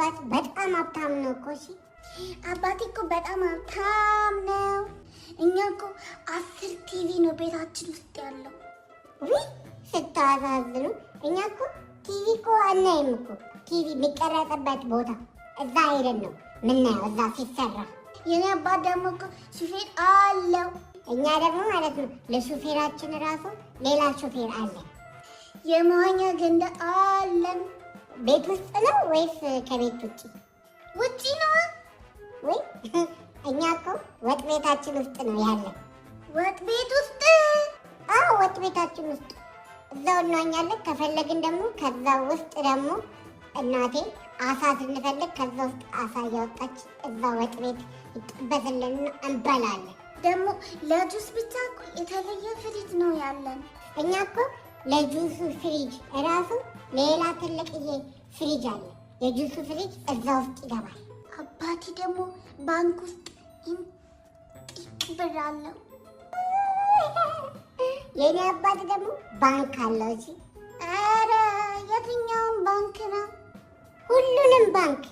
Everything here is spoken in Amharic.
አባት በጣም ሀብታም ነው እኮ። እሺ አባቴ እኮ በጣም ሀብታም ነው። እኛ እኮ 10 ቲቪ ነው ቤታችን ውስጥ ያለው። ውይ ስታሳዝኑ። እኛ እኮ ቲቪ እኮ አናይም እኮ። ቲቪ የሚቀረጽበት ቦታ እዛ ሄደን ነው ምናየው፣ እዛ ሲሰራ። የኔ አባት ደግሞ እኮ ሹፌር አለው። እኛ ደግሞ ማለት ነው ለሹፌራችን ራሱ ሌላ ሹፌር አለ። የመዋኛ ገንዳ አለን። ቤት ውስጥ ነው ወይስ ከቤት ውጭ? ውጪ ነዋ። ወይ እኛ እኮ ወጥ ቤታችን ውስጥ ነው ያለ። ወጥ ቤት ውስጥ? አዎ ወጥ ቤታችን ውስጥ እዛው እንዋኛለን። ከፈለግን ደግሞ ከዛ ውስጥ ደግሞ እናቴ አሳ ስንፈልግ ከዛ ውስጥ አሳ እያወጣች እዛ ወጥ ቤት ይጠበስልንና እንበላለን። ደግሞ ለጁስ ብቻ እኮ የተለየ ፍሪጅ ነው ያለን። እኛ እኮ ለጁሱ ፍሪጅ እራሱ ሌላ ትልቅዬ ፍሪጅ አለ። የጁሱ ፍሪጅ እዛ ውስጥ ይገባል። አባቴ ደግሞ ባንክ ውስጥ ጥቅ ብር አለው። የኔ አባት ደግሞ ባንክ አለው። እሺ ኧረ የትኛውን ባንክ ነው? ሁሉንም ባንክ።